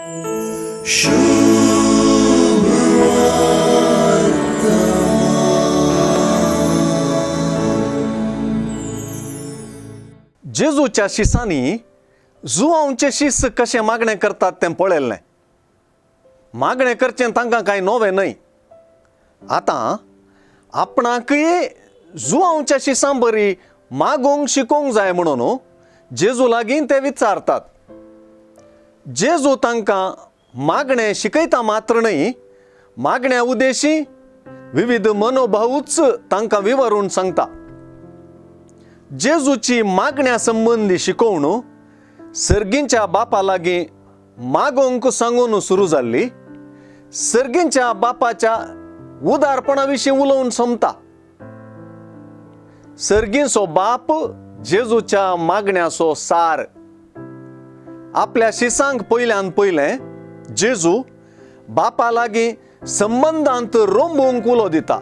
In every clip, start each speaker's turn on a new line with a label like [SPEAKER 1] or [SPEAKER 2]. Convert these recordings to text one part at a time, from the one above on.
[SPEAKER 1] जेजूच्या शिसांनी जुवांवचे शीस कशें मागणें करतात तें पळयल्लें. मागणें करचें तांकां कांय नवें न्हय. आतां आपणाकय जुवांवच्या शिसां बरी मागूंक शिकोवंक जाय म्हणून जेजू लागीं ते विचारतात. जेजू तांकां मागणें शिकयता मात्र न्हय, मागण्या उद्देशी विविध मनोभावूच तांकां विवरून सांगता. जेजूची मागण्या संबंदी शिकोवण सर्गींच्या बापा लागीं मागोवंक सांगून सुरू जाल्ली सर्गींच्या बापाच्या उदारपणा विशीं उलोवन सोंपता. सर्गींचो बाप जेजूच्या मागण्याचो सार. आपल्या शिसांक पयल्यान पयलें जेजू बापा लागीं संबंदांत रोंबूंक उलो दिता.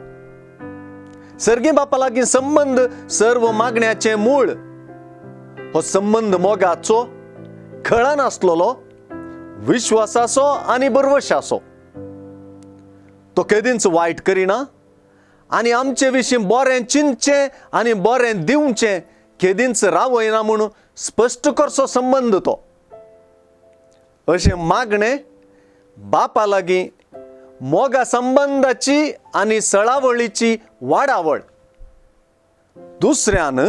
[SPEAKER 1] सर्गी बापा लागीं संबंद सर्व मागण्याचें मूळ. हो संबंद मोगाचो, खळान आसलेलो, विश्वासाचो आनी बरवशाचो. तो केदींच वायट करिना आनी आमचे विशीं बरें चिंतचें आनी बरें दिवचें केदींच रावयना म्हूण स्पश्ट करचो संबंद तो. अशें मागणें बापा लागीं मोगा संबंदाची आनी सळावळीची वाडावळ. दुसऱ्यान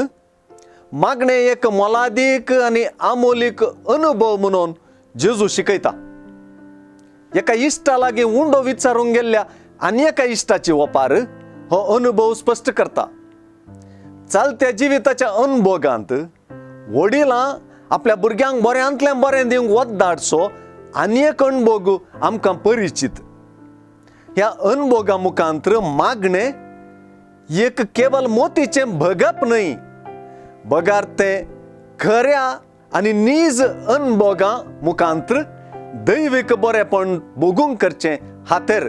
[SPEAKER 1] मागणें एक मोलादीक आनी आमोलीक अनुभव म्हणून जेजू शिकयता. एका इश्टा लागीं उंडो विचारूंक गेल्ल्या आनी एका इश्टाची ओपार हो अनुभव स्पश्ट करता. चलत्या जिविताच्या अनुभोगांत वडिलां आपल्या भुरग्यांक बऱ्यांतल्यान बरें दिवंक वत धाडचो आनी एक अणभोग आमकां परिचीत. ह्या अणभोगा मुखांत्र मागणें एक केवल मोतीचें भगप न्हय, बगार तें खऱ्या आनी नीज अणभोगा मुखांत्र दैवीक बरेपण भोगूंक करचें हातेर.